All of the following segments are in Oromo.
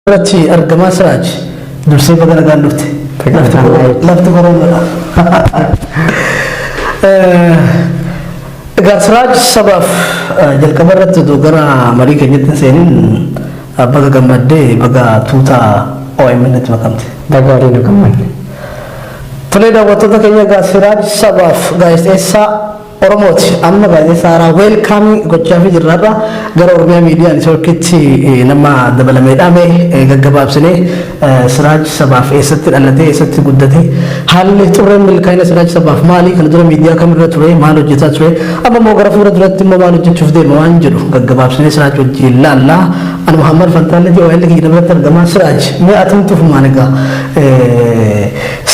Irratti argamaa Siraaj dursee baga nagaan dhufte. Lafti koronaadha. Egaa Siraaj sabaaf jalqaba irratti odoo gara marii keenyatti hin seenin baga gammaddee baga tuuta OMN itti makamte. Baga waliin nu gammanne. Tolee daawwattoota keenya egaa Siraaj sabaaf gaazexeessaa Oromooti. Amma gaazexeessaa haaraa weelkaamii gochaafii jirra har'a gara Oromiyaa Miidiyaa Neetwoorkiitti nama dabalameedha. Mee gaggabaabsinee Siraaj Sabaaf eessatti dhalatee eessatti guddate haalli xurreen milkaa'ina Siraaj Sabaaf maali kana dura miidiyaa kamirra ture maal hojjetaa ture amma immoo gara fuula duratti immoo maal hojjechuuf deema waan jedhu gaggabaabsinee Siraaj wajjin laalla. Ani Muhammad Fantaalleeti OL kiyya biratti argama. Siraaj mee atumtuuf maal egaa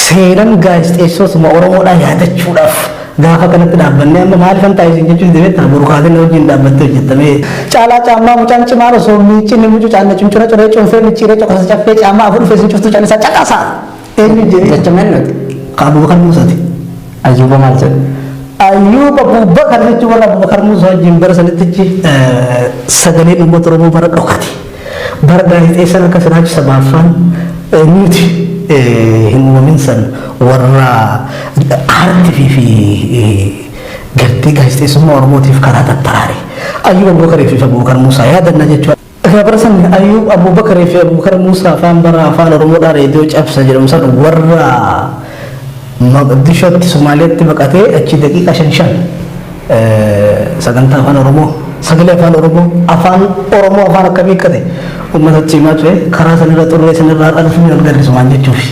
seenan gaazexeessotuma Oromoodhaa yaadachuudhaaf Gaafa kanatti dhaabbannee amma maal fan taa'e isin jechuun deebi'etta boru kaatee na wajjin dhaabbattee hojjettamee. Caalaa caammaa mucaan cimaan osoo miiccinni mucu caanne cuncura coree cuunfee micciiree coqorsa caffee caammaa afur dhufee isin cuftuu callisaa caqasaa! Eenyu jedhee? Jecha meennuti? Ka Abubakar Muusaati. Ayyuuba maal jedhe? Ayyuub Abubakar jechuun warra Abubakar Muusaa wajjin bara sanittichi sagaleen uummata Oromoo bara dhokate. Bara gaazexeessaan akka Siraaj Sabaaffaan nuti hin uumamin san warra aartii fi gartee gaazexeessummaa Oromootiif karaa tattaraare. Ayyuub Abubakarii fi Abubakar Muusaa yaadanna jechuudha. Egaa bara san Ayyuub Abubakarii fi Abubakar Muusaa afaan bara afaan Oromoodhaa reediyoo cabsa jedhamu san warra Moqdishootti Somaaliyaatti baqatee achi daqiiqaa shan shan sagantaa afaan Oromoo sagalee afaan Oromoo afaan Oromoo afaan akkamii akka ta'e uummatatti himaa ture karaa sanirra xurree sanirraa dhalfni ol garrisumaan jechuufi.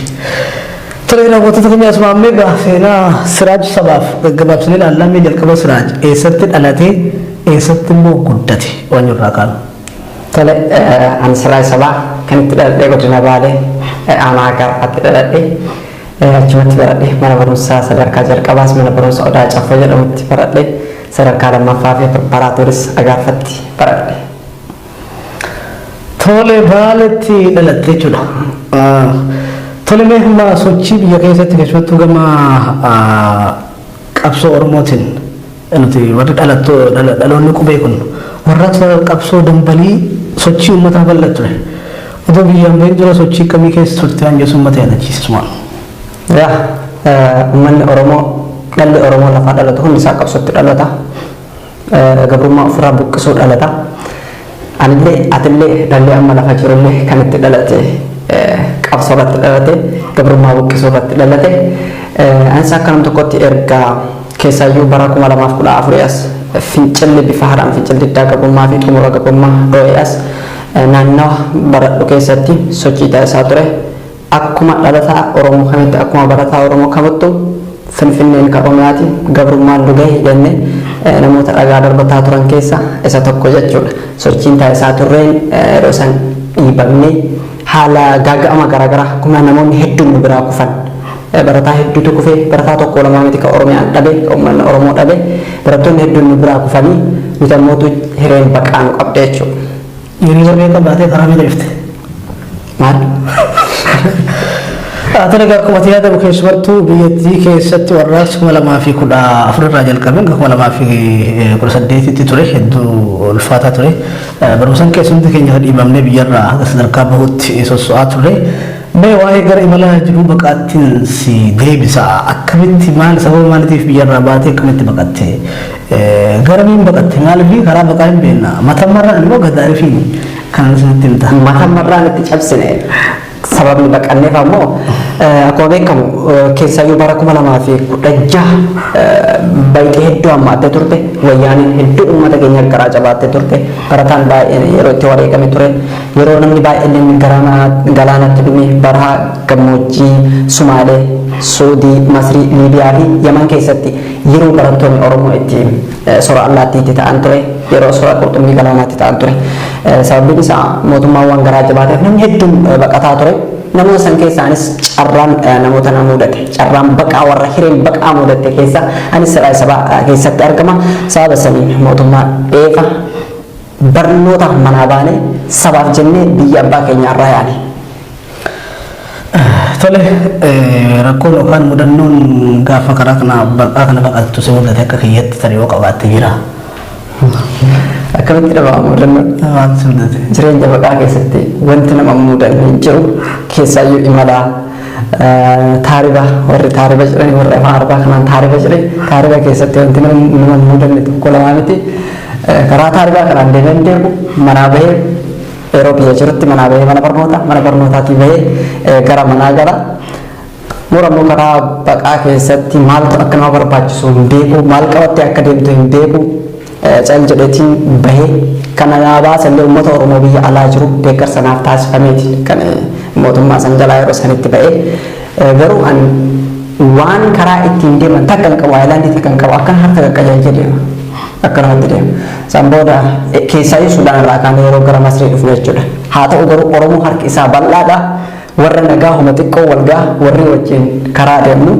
Tolee daawwattoota keenya asumaan mee egaa seenaa Siraaj sabaaf gaggabaabsinee ilaallaa mee jalqaba Siraaj eessatti dhalatee eessatti immoo guddate waan irraa kaanu. Tole ani Siraaj Sabaa kan itti dhaladhee godina Baalee aanaa Agaarfaatti dhaladhee achumatti baradhe mana barumsaa sadarkaa jalqabaas mana barumsa Odaa Caffoo jedhamutti baradhe sadarkaa lammaffaa fi pireparaatooris Agaarfatti baradhe. Tole Baaletti dhalatte jechuudha. Tole mee amma sochii biyya keessatti keessumattuu gama qabsoo Oromootiin nuti warri dhalattoo dhaloonni qubee kun warraaqsa qabsoo dambalii sochii uummataa bal'aa ture. Otoo biyyaan bahin dura sochii akkamii keessa turte waan jedhu uummata yaadachiisisumaan. Yaa uummanni Oromoo dhalli Oromoo lafaa dhalatu hundi isaa qabsootti dhalata. Gabrummaa ofirraa buqqisuu dhalata. Anillee atillee dhalli amma lafa jirullee kan itti dhalate qabsoo irratti dhalate gabrummaa buqqisuu irratti dhalate. Anis akka nam tokkotti erga keessaayyuu bara 2014 as fincilli bifa haaraan fincilli diddaa gabrummaa fi xumura gabrummaa dho'ee as naannawa baradhu keessatti sochii taasisaa ture. Akkuma dhalataa Oromoo kamitti akkuma barataa Oromoo kamittuu Finfinneen kan Oromiyaati gabrummaan nu gahe jenne namoota dhagaa darbataa turan keessa isa tokko jechuudha. Sochiin taasisaa turreen yeroo san dhiibamnee haala gaaga'ama garaagaraa akkuma namoonni hedduun nu biraa kufan. Barataa hedduutu kufee barataa tokko lamaa miti kan Oromiyaan dhabe kan uummanni Oromoo dhabe barattoonni hedduun nu biraa kufanii nuti ammootu hireen baqaa nu qabde jechuudha. Hiriira meeqa baatee karaa meeqa dhufte? Maal? Tole egaa akkuma yaadamu keessumattuu biyyattii keessatti warraaqsi 2014 irraa jalqabee hanga 2018tti ture hedduu ulfaataa ture. Barumsaan keessa hundi keenya dhiibamnee biyyarraa hanga sadarkaa bahutti sosso'aa turre. Mee waa'ee gara imala jiruu baqaattiin si deebisa. Akkamitti maal sababa maaliitiif biyyarraa baatee akkamitti baqatte? Garamiin baqatte maaliif karaa baqaa hin beekna. Matammarraan immoo gadaarifiin kan isinitti himta. Matammarraan itti cabsine sababni baqanneef ammoo akkuma beekamu keessaayyuu bara 2016 bayxii hedduu hammaattee turte wayyaaneen hedduu uummata keenya garaa jabaattee turte barataan baay'een yeroo itti wareegame ture yeroo namni baay'een galaanatti dhume baraha gammoojjii Sumaalee Suudii Masrii Liibiyaa fi Yaman keessatti yeroo barattoonni Oromoo itti sora allaattiitti ta'an ture yeroo sora qurxummii galaanaatti ta'an ture sababiin isaa mootummaan waan garaa jabaateef namni hedduun baqataa ture namoota san keessaanis carraan namoota na mudate carraan baqaa warra hireen baqaa mudatte keessa anis Siraaj Sabaa keessatti argama sababa saniin mootummaa dheefa barnoota manaa baanee sabaaf jennee biyya abbaa keenya irraa yaane. Tole rakkoon yookaan mudannoon gaafa karaa kana baqaa kana baqattu si mudate akka kiyyatti tarii yoo qabaatte jira. Akkamitti dhabama mudannoon? Waan si mudate. Jireenya baqaa keessatti wanti nama mudanne hin jiru. Keessaayyuu imala taariba, warri taariba jedhani, warri afaan Arabaa kanaan taariba jedhe, taariba keessatti wanti nama mudanne tokko lamaa miti. Karaa taaribaa kanaan deemee hin deemu, manaa bahee, yeroo biyya jirutti manaa bahee mana barnootaa, mana barnootaatii bahee gara manaa gala. Murammoo karaa baqaa keessatti maaltu akka nama barbaachisu hin beeku, maal qabattee akka deemtu hin beeku. Cal jedheetiin bahee kana naa baasallee uummata Oromoo biyya alaa jiru deeggarsa naaf taasifameeti kan mootummaa san jalaa yeroo sanitti bahee. Garuu an waan karaa ittiin deeman takka hin qabu, aayilaandii takka hin qabu, akkan harka qaqqajeelchee deema. Akkanumatti deema. San booda keessaayyuu Sudaan irraa kaanee yeroo gara Masrii dhufne jechuudha. Haa ta'u garuu Oromoo harki isaa bal'aadha. Warra nagaa homa xiqqoo walgaa warri wajjin karaa deemnu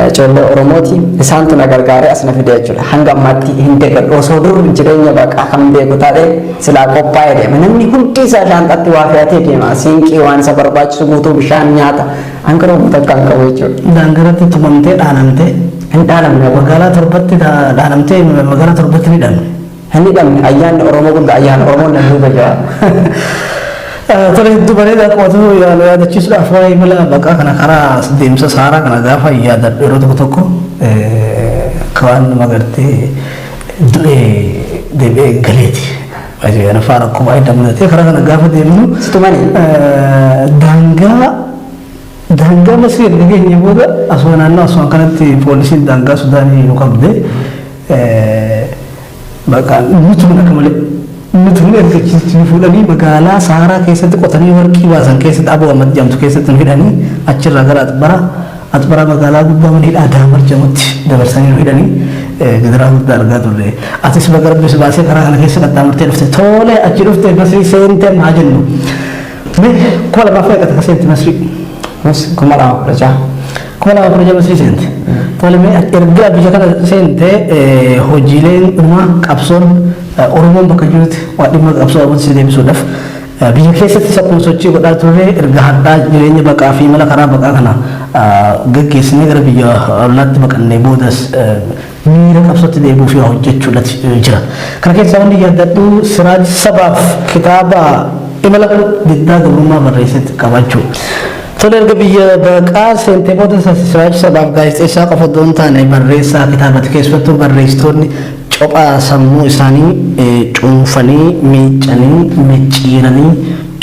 ijoollee Oromooti. Isaantu na gargaaree as na fide jechuudha. Hanga ammaatti hin deeggadhu. Osoo dur jireenya baqaa kan beeku taate silaa qophaa'ee deema. Namni hundi isaa shaanxaatti waa fe'atee deema. Siinqii, waan isa barbaachisu guutuu, bishaan, nyaata. An garuu takka hin qabu jechuudha. Daangaratti tumamtee, dhaanamtee. Hin dhaanamne. Magaalaa 7tti dhaanamtee, magaalaa 7tti ni dhabne. Hin hidhamne. Ayyaanni Oromoo guddaa, ayyaana Oromoon na duuba jira. Tole, hedduu bareeda. Akkuma yaadachiisuudhaaf waa'ee imala baqaa kana, karaa deemsa saaraa kana gaafa yaadadhu, yeroo tokko tokko waan nama gartee du'ee deebi'ee galeeti. Kana faana akkuma baay'ee mudatee karaa kana gaafa deemnu. Situmani. Daangaa Masrii erga geenye booda asuma naannoo Aswaan kanatti poolisiin daangaa Sudaanii nu qabde. Bakka nutuun akka malee nutuun erga nu fuudhanii magaalaa Saaraa keessatti qotanii warqii baasan keessatti, Aboo Ahmad jedhamtu keessatti nu hidhanii, achirraa gara Atbaraa, Atbaraa magaalaa gubbaa mana hidhaa Daamar jedhamutti dabarsanii nu hidhanii gidiraa guddaa argaa turre. Atis baga Rabbi si baasee karaa kana keessa qaxxaamurtee dhufte. Tole, achi dhufte, Masrii seente haa jennu. Mee 2000 meeqa takka seente Masrii? 2016. 2016 Masrii seente. Tole, mee erga biyya kana seente hojiileen dhumaa qabsoon Oromoon bakka jirutti waa dhimma qabsoo Oromoon si deebisuudhaaf biyya keessatti akkuma sochii godhaa turre, erga hadhaa jireenya baqaa fi imala karaa baqaa kana gaggeessinee gara biyya ollaatti baqannee boodas miira qabsootti deebi'uu fi hojjechuudhaati jira. Kana keessaa wanni yaadadhu, Siraaj Sabaaf kitaaba imala diddaa gabrummaa barreessetti qabachuu. Tole, erga biyya baqaa seentee booda Siraaj Sabaaf gaazexeessaa qofa otoo hin taane barreessaa kitaabati. Keessattuu barreessitoonni cophaa sammuu isaanii cuunfanii, miicanii, micciiranii,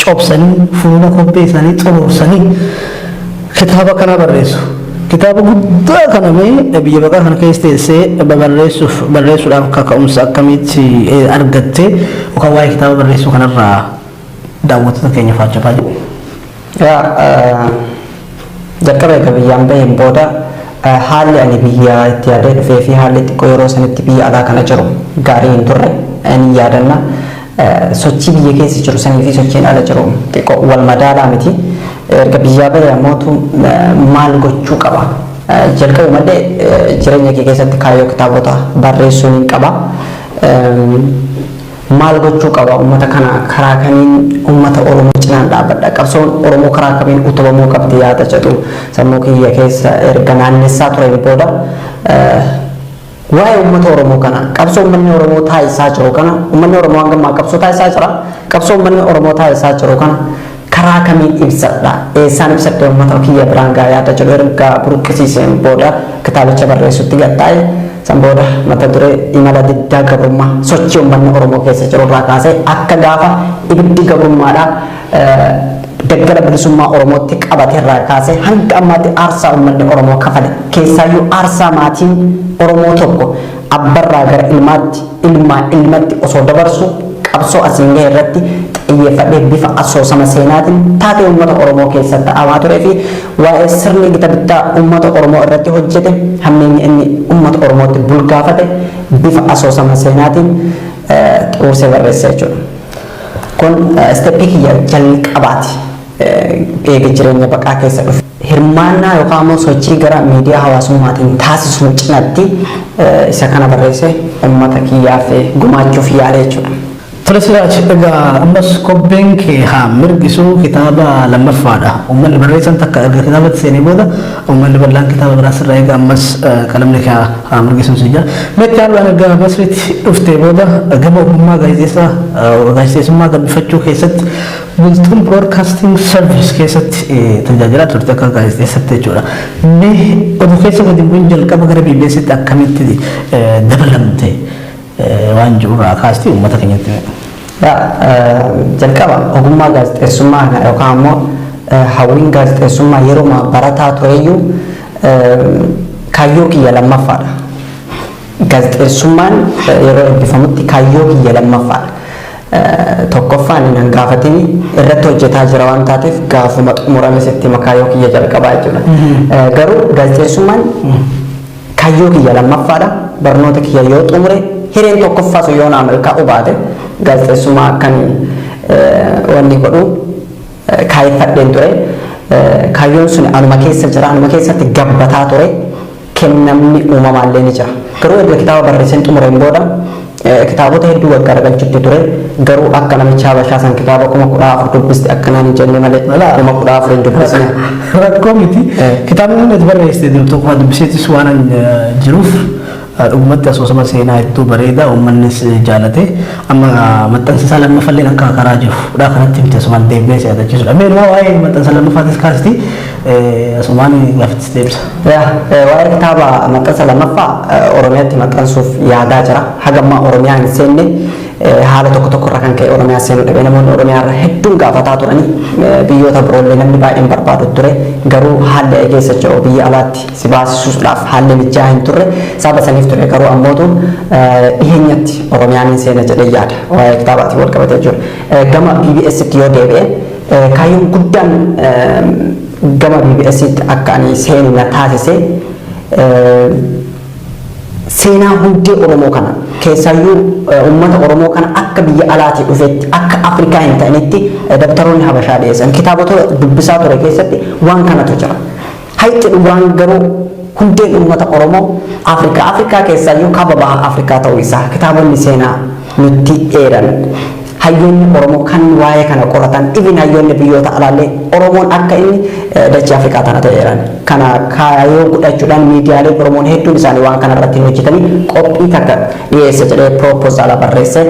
cobsanii, fuula kobbee isaanii xuruursanii kitaaba kana barreessu. Kitaaba guddaa kana mee biyya baqaa kana keessa teessee barreessuudhaaf kaka'umsa akkamitti argatte, yookaan waa'ee kitaaba barreessuu kanarraa daawwattoota keenya faachafaa jiru? Yaa, jalqaba egaa biyyaan baheen booda haalli ani biyya itti yaadee dhufee fi haalli xiqqoo yeroo sanitti biyya alaa kana jiru gaarii hin turre ni yaadanna. Sochii biyya keessa jiru sanii fi sochiin ala jiru xiqqoo wal madaalaa miti. Erga biyyaa bahee ammootu maal gochuu qaba? Jalqabu malee jireenya kee keessatti kaayyoo kitaabota barreessuun hin qaba. Maal gochuu qaba uummata kana, karaa kamiin uummata Oromoo cinaan dhaabbadha, qabsoon Oromoo karaa kamiin utubamuu qabdi yaada jedhu sammuu kiyya keessa erga naannessaa tureen booda, waa'ee uummata Oromoo kana, qabsoo uummanni Oromoo taasisaa jiru kana, uummanni Oromoo hanga ammaa qabsoo taasisaa jira, qabsoo uummanni Oromoo taasisaa jiru kana karaa kamiin ibsadha, eessaan ibsadhe uummata kiyya biraan gaa yaada jedhu erga burqisiiseen booda kitaabicha barreessutti gattaa'e. San booda mata duree imala diddaa gabrummaa sochii uummanni Oromoo keessa jiru irraa kaasee akka gaafa ibiddi gabrummaadhaa daggala bilisummaa Oromootti qabate irraa kaasee hanga ammaatti aarsaa uummanni Oromoo kafale, keessaayyuu aarsaa maatiin Oromoo tokko abbarraa gara ilmaatti, ilmaa ilmatti osoo dabarsu qabsoo asiin gahe irratti xiyyeeffadhee bifa asoosama seenaatiin taatee uummata Oromoo keessatti ta'amaa turee fi waa'ee sirni gita bittaa uummata Oromoo irratti hojjete, hammeenya inni uummata Oromootti bulgaafate bifa asoosama seenaatiin xuruursee barreesse jechuudha. Kun step kiyya jalqabaati. Eega jireenya baqaa keessa dhufe. Hirmaannaa yookaan immoo sochii gara miidiyaa hawaasummaatiin taasisnu cinatti isa kana barreesse uummata kiyyaaf gumaachuuf yaale jechuudha. Tole Siraaj, egaa ammas "Kobbeen Kee Haa Mirgisuu" kitaaba lammaffaadha. Uummanni barreessan takka erga kitaabatti seenee booda uummanni bal'aan kitaaba biraa sirraa eega. Ammas qalamni kee haa mirgisuun si jira. Meetti haaluudhaan erga Masriitti dhuftee booda gama ogummaa gaazexeessummaa gabbifachuu keessatti Bultuun Broadcasting Service keessatti tajaajilaa turte akka gaazexeessatti jechuudha. Mee oduu keessa gadi bu'in, jalqaba gara BBStti akkamitti dabalamte waan jirurraa kaasti uummata keenyatti? Jalqaba ogummaa gaazexeessummaa kana yookaan ammoo hawwiin gaazexeessummaa yeroo barataa tureyyuu kaayyoo kiyya lammaffaadha. Gaazexeessummaan yeroo eebbifamutti kaayyoo kiyya lammaffaadha. Tokkoffaan nan gaafatini, irratti hojjetaa jira waan taateef gaafuma xumurame sitti kaayyoo kiyya jalqabaa jechuudha. Garuu gaazexeessummaan kaayyoo kiyya lammaffaadha. Barnoota kiyya yoo xumure, hireen tokkoffaa sun yoo naa milkaa'uu baate, gaazexeessummaa akkan wanni godhu kaayeffadheen ture. Kaayyoon sun anuma keessa jira, anuma keessatti gabbataa ture. Kennamni uumamaallee ni jira. Garuu erga kitaaba barreesseen xumureen booda kitaabota hedduu gaggaragalchutti ture. Garuu akka namicha Habashaa san kitaaba 14,000 dubbiste akkanaan hin jenne malee 14,000 hin dubbisne. Rakkoo miti. Kitaabni inni ati barreessite tokko dubbiseetis waan jiruuf, dhugumatti asoosama seenaa hedduu bareeda, uummannis jaalate. Amma maxxansa isaa lammaffallee akka karaa jiru dha kanatti himte, asumaan deebi'ee si yaadachiisudha. Mee waa'ee maxxansa lammaffaatis kaasti, asumaan gaafittis deebisa. Waa'ee kitaaba maxxansa lammaffaa Oromiyaatti maxxansuuf yaadaa jira. Hagammaa Oromiyaa hin seenne, haala tokko tokko irra kan ka'e Oromiyaa seenuu dhabe. Namoonni Oromiyaa irra hedduun gaafataa turanii, biyyoota biroollee namni baay'een barbaadu ture. Garuu haalli keessa jiru biyya alaatti si baasisuudhaaf haalli mijaa hin turre, sababa saniif ture. Garuu ammootu dhiheenyatti Oromiyaan hin seena jedhee yaada, waa'ee kitaabaatiin wal qabatee jiru. Gama BBStti yoo deebi'e, kaayyoon guddaan gama BBStti akka ani seenu na taasise seenaa hundee Oromoo kana, keessaayyuu uummata Oromoo kana akka biyya alaatii dhufetti, akka Afrikaa hin ta'initti dabtaroonni Habashaa dhiyeessan, kitaabota dubbisaa ture keessatti waan kanatu jira. Hayxi dhugaan garuu hundeen uummata Oromoo Afrikaa, Afrikaa keessaayyuu kaaba baha Afrikaa ta'uu isaa kitaabonni seenaa nutti eeran. Hayyoonni Oromoo kan waa'ee kana qoratan, even hayyoonni biyyoota alaallee Oromoon akka inni dachee Afrikaa tana ta'eeran. Kana kaayyoo godhachuudhaan miidiyaalee Oromoon hedduun isaanii waan kana irratti hin hojjetanii qophii takka dhiyeessa jedhee piroopozaala barreesse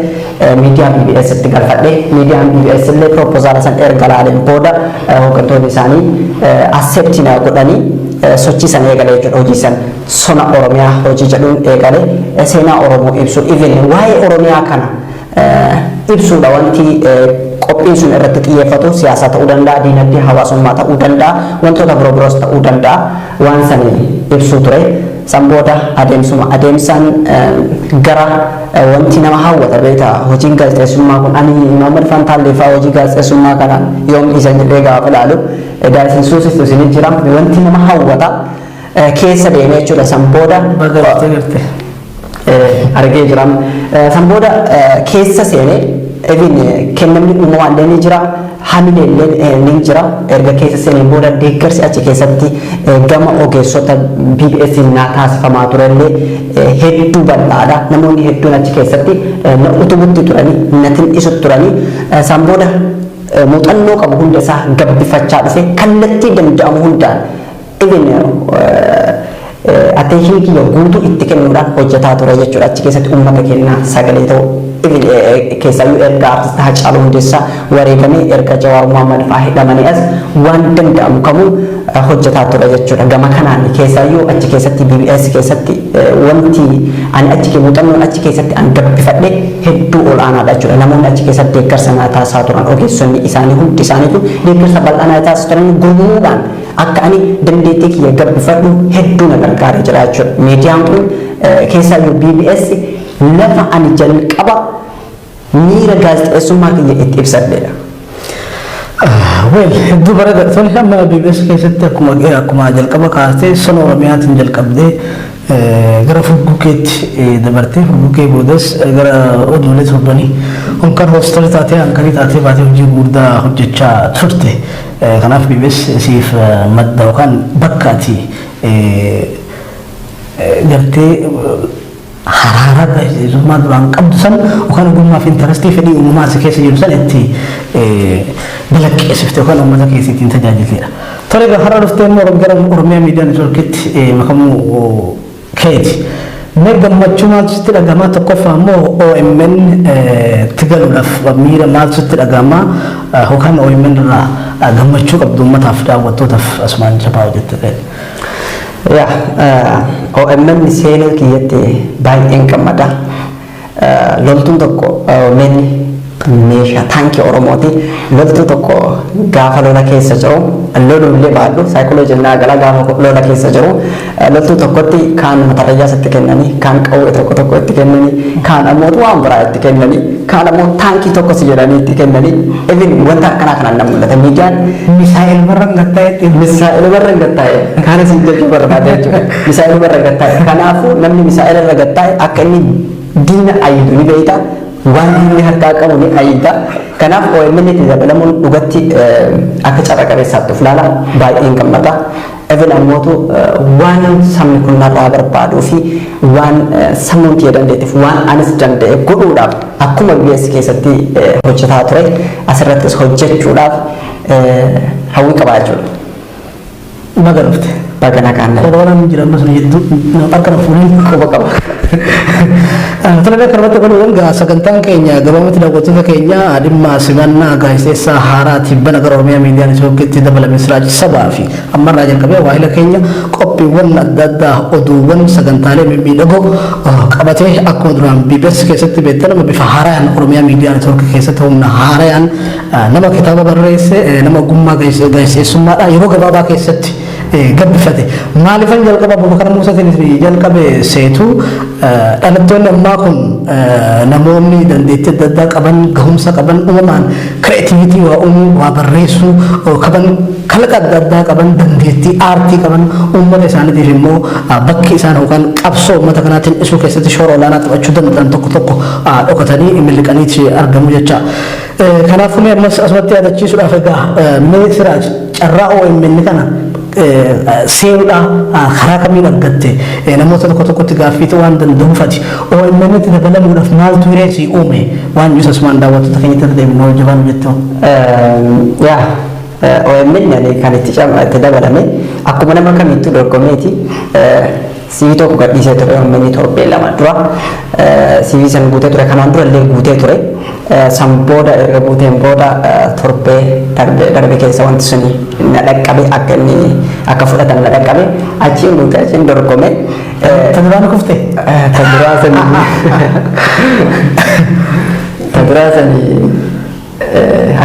miidiyaa BBS itti galfadhe. Miidiyaan BBS illee piroopozaala san erga laaleen booda hooggantoonni isaanii accept na godhanii sochii san eegale jechuudha. Hojii san Sona Oromiyaa hojii jedhuun eegale, seenaa Oromoo ibsu, even waa'ee Oromiyaa kana ibsuudha. Wanti qophiin sun irratti xiyyeeffatu siyaasa ta'uu danda'a, diinagdee hawaasummaa ta'uu danda'a, wantoota biroo biroos ta'uu danda'a, waan sani ibsuu ture. San booda adeemsuma adeemsaan gara wanti nama hawwata beektaa hojiin gaazexeessummaa kun, ani Muhammad Fantaallee fa'aa hojii gaazexeessummaa kana yoom dhiisan jedhee gaafa ilaalu, edaa isin suusistu isinit jira, wanti nama hawwata keessa deemee jechuudha. San booda Baga garte. Argee jira. San booda keessa seenee, even kennamni uumamaa illee ni jira, hamilee illee ni jira. Erga keessa seenee booda deeggarsi achi keessatti gama ogeessota BBS naa taasifamaa turellee hedduu bal'aadha. Namoonni hedduun achi keessatti na utubutti turanii, na tin'isutti turanii. San booda muuxannoo qabu hunda isaa gabbifachaa dhufe kallattii danda'amu hundaan, even attention kiyya guutuu itti kennuudhaan hojjetaa ture jechuudha. Achi keessatti uummata kennaa sagalee ta'u, keessaayyuu erga artist Haacaaluu Hundeessaa wareegamee, erga Jawaar Mohammad fa'aa hidhamanii as waan danda'amu kamuu hojjetaa ture jechuudha. Gama kanaan keessaayyuu achi keessatti BBS keessatti wanti ani achi muuxannoon achi keessatti an gabbifadhe hedduu ol aanaadha jechuudha. Namoonni achi keessatti deeggarsa naa taasisaa turan, ogeessonni isaanii hundi isaaniitu deeggarsa bal'aa naa taasisaa turan, gurmuudhaan akka ani dandeettii kiyya gabbifadhu hedduu na gargaaree jira jechuudha. Miidiyaan kun, keessaayyuu BBS, lafa ani jalqaba miira gaazexeessummaa kiyya itti ibsadheedha. Well, hedduu bareeda. Tole, amma BBS keessatti akkuma jalqaba kaastee Sona Oromiyaatiin jalqabdee gara Furguggeetti dabartee, Furguggee boodas gara oduulee torbanii honkan host taatee, anchor taatee baatee hojii gurguddaa hojjechaa turte. Kanaaf BBS siif madda yookaan bakka ati gartee Haraara gaazexeessummaa duraan qabdu san yookaan ogummaa fi interest fedhii uumamaa si keessa jiru san itti balaqqeessifte yookaan uummata keessa ittiin tajaajiltedha. Tole, egaa har'a dhuftee immoo gara Oromiyaa Miidiyaa Neetwoorkitti makamuu keeti. Mee gammachuu maaltu sitti dhagahama? Tokkoffaa immoo OMN itti galuudhaaf miira maaltu sitti dhagahama, yookaan OMN irraa gammachuu qabdu uummataaf daawwattootaaf asumaan jabaa hojjette ta'e? Yaa, OMN seenuu kiyyatti baay'een gammada. Loltuun tokko, OMN meeshaa taankii Oromooti. Loltuu tokko gaafa lola keessa jiru, lolullee baadhu saayikooloojii naa gala, gaafa lola keessa jiru loltuu tokkotti kaan matarayyaas itti kennanii, kaan qawwee tokko tokko itti kennanii, kaan ammoo waan biraa itti kennanii, kaan ammoo taankii tokkos jedhanii itti kennanii, even wanta akkanaa kanaan na mul'ata miidiyaan. Misaa'el barra gattaa'etti. Misaa'el barra gattaa'e kaana siin jechuu barbaade jechuudha. Misaa'el barra gattaa'e. Kanaafuu namni misaa'el irra gattaa'e akka inni diina ayidu ni beekta. Waan diinni harkaa qabu ni ayida. Kanaaf OMN itti dabalamuun dhugatti akka carra qabeessaatti of ilaala, baay'een gammada. Even ammootu waan sabni kun narraa barbaaduu fi waan sammuun kiyya dandeettiif, waan anis danda'e godhuudhaaf, akkuma BS keessatti hojjetaa ture asirrattis hojjechuudhaaf hawwii qabaa jechuudha. Baga dhufte. Baga nagaan. Koronaan jira ammas hedduu harka na fuudhin. Quba qaba. Tole, kanarratti godhuun gaa sagantaan keenya gabaabatti daawwattoota keenya dhimma simannaa gaazexeessaa haaraa tibbana gara Oromiyaa Miidiyaa Neetwoorkiitti dabalame Siraaj Sabaa fi ammarraa jalqabee waahila keenya qophiiwwan adda addaa, oduuwwan, sagantaalee mimmiidhagoo qabatee akkuma duraan BBS keessatti beektan nama bifa haaraan Oromiyaa Miidiyaa Neetwoorkii keessatti humna haaraan nama kitaaba barreesse, nama ogummaa gaazexeessummaadhaa yeroo gabaabaa keessatti gabbifate. Maaliifan jalqaba Abubakar Muusaatiin jalqabe seetu? Dhalattoonni ammaa kun namoonni dandeettii adda addaa qaban, gahumsa qaban, uumamaan creativity waa uumuu, waa barreessuu qaban, kalaqa adda addaa qaban, dandeettii aartii qaban, uummata isaaniitiif immoo bakki isaan yookaan qabsoo uummata kanaatiin dhisuu keessatti shoora olaanaa taphachuu danda'an tokko tokko dhokatanii miliqaniiti argamu jecha. Kanaafuu mee ammas asumatti yaadachiisuudhaaf, egaa mee Siraaj, carraa OMN kana seenuudha karaa kamiin argatte? Namoota tokko tokkotti gaaffii ta'uu waan danda'uufati, OMN itti dabalamuudhaaf maaltu hiree sii uume waan jiru asumaan daawwattoota keenyatti irra deemnu hojjabaan jettu? Yaa, OMN ani kan itti dabalame akkuma nama kamittuu dorgomeeti. CV tokko gadhiisee ture OMN torbee 2 dura. CV san guutee ture, kanaan dura illee guutee ture. San booda, erga guuteen booda, torbee darbe darbe keessa wanti suni na dhaqqabe, akka inni akka fudhatan na dhaqqabe. Achiin guutee, achiin dorgome. Ta duraan kufte? Ta duraa sanii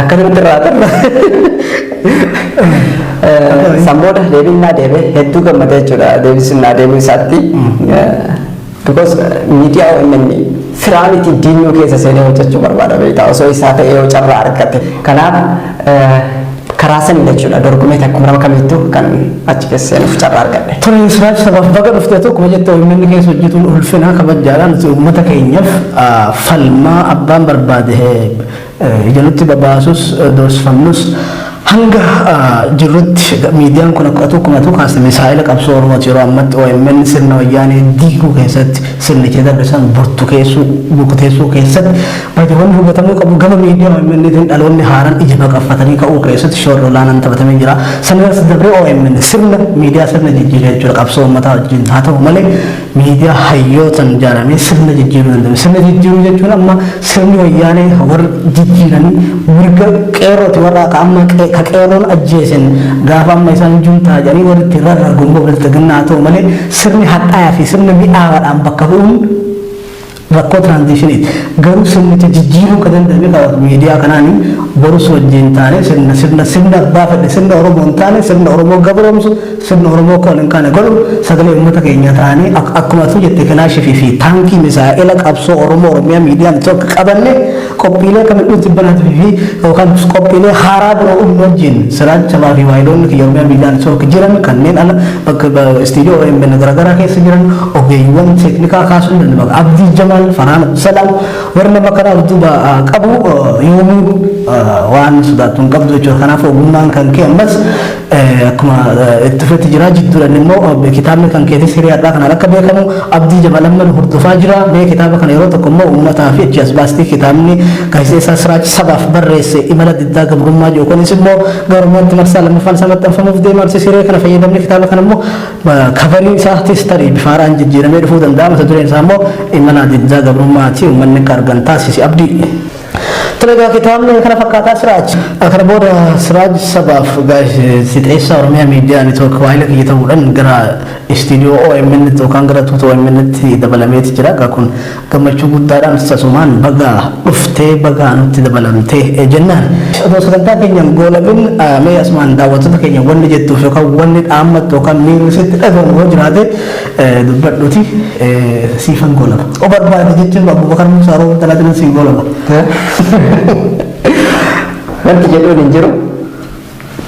akkasitti irraa tarra. San booda deebiin naa deebe, hedduu gammadee jechuudha deebisuun naa deebuu isaatti. Because miidiyaa OMN firaa miti, diinuu keessa seenee hojjechuu barbaada beektaa osoo isaa ta'ee yoo carraa argate. Kanaaf karaa sanii jechuudha dorgomee akkuma nama kamittuu kan achi keessa seenuuf carraa argadhe. Tole, Siraaj Sabaaf, baga dhuftee. Tokko jette, OMN keessa hojjetuun ulfina kabajaadhaan nuti uummata keenyaaf falmaa abbaan barbaade ija nutti babaasus doorsifamnus hanga jirrutti miidiyaan kun akka tokkumatu kaasne misaa'ila qabsoo Oromooti. Yeroo ammatti OMN sirna wayyaanee diiguu keessatti, sirnicha darbe san burtukeessuu burkuteessuu keessatti baay'eewwan hubatamuu qabu. Gama miidiyaa OMN dhaloonni haaraan ija baqaffatanii ka'uu keessatti shoorri olaanaan taphatamee jira. Sanirras dabree OMN sirna miidiyaa sirna jijjiiree jechuudha qabsoo uummataa wajjin haa ta'u malee miidiyaa hayyootaan ijaaramee sirna jijjiiruu danda'u. Sirna jijjiiruu jechuun amma sirni wayyaanee warra jijjiiranii mirga qeerrooti, warra akka amma ka qeerroon ajjeesen gaafa amma isaan juntaa jedhanii warri itti rarragu immoo bilxiginnaa haa ta'u malee sirni hadhaa'aa fi sirni mi'aawaadhaan bakka bu'uun rakkoo transitioniiti. Garuu sirnicha jijjiiruu kan danda'ame qabu miidiyaa kanaani. Borus wajjin taane sirna abbaa fedhe, sirna Oromoo hin taane, sirna Oromoo gabroomsu, sirna Oromoo akka wal hin kaane godhu, sagalee uummata keenya ta'anii akkuma tu jette kilaashii fi taankii misaa'ela qabsoo Oromoo Oromiyaa Miidiyaan tokko qabanne qophiilee kamiyyuu tibbanaatii fi yookaan qophiilee haaraa biroo uumnu wajjin Siraaj Sabaa fi waayiloonni kiyya Oromiyaa Miidiyaan tokko jiran kanneen ala bakka istiidiyoo OMN garaagaraa keessa jiran ogeeyyiiwwan teeknikaa kaasuu ni danda'ama. Abdii Jamal, Farhaan Salaam, warri nama kanaaf duuba qabu yoomuu waan sodaattu hin qabdu jechuudha. Kanaaf ogummaan kan kee ammas akkuma itti fufetti jira. Jidduudhaan immoo kitaabni kan keetis hiriyaadhaa kanaan akka beekamu Abdii Jabalamman hordofaa jira. Mee kitaaba kana yeroo tokko immoo uummataa fi achi as baastee kitaabni gaazexeessaa Siraaj sabaaf barreesse Imala Diddaa Gabrummaa jedhu kunis immoo gara Oromiyaatti marsaa lammaffaan isaa maxxanfamuuf deema. Artiist Hiree kana fayyadamni kitaaba kana immoo kavarii isaatis tarii bifa haaraan jijjiiramee dhufuu danda'a. Mata dureen isaa immoo Imala Diddaa Gabrummaati. Uummanni akka argan taasisi Abdii. Tole, egaa kitaabni kana fakkaataa, Siraaj. Kana booda Siraaj sabaaf gaazexeessaa Oromiyaa Miidiyaa Neetwoork waayila kiyya ta'uudhaan gara istiidiyoo OMN yookaan gara tuuta OMN tti dabalameeti jira. Egaa kun gammachuu guddaadhaan sasumaan baga dhuftee, baga nutti dabalamtee jennaan. Otoo sagantaa keenyan goolabin, mee asumaan daawwattoota keenya wanni jettuuf yookaan wanni dhaammattu yookaan miirri sitti dhagahamu yoo jiraate dubbadhuti siifan goolaba. O barbaade jechuun Abubakar Musaa Rooba Talaatiin siin goolaba. Wanti jedhuun hin jiru.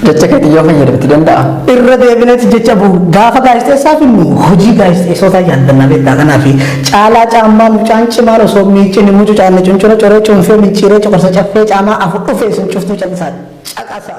Jecha keetii yoo fayyadamti danda'a. Irra deebineeti jecha gaafa gaazexeessaa finnu hojii gaazexeessotaa yaadannaa beektaa. Kanaaf caalaa caammaa mucaan cimaan osoo miicini mucu caanne cuncuna coree cuunfee micciiree coqorsa caffee caamaa afur dhufee sun cuftuu callisaa caqasa.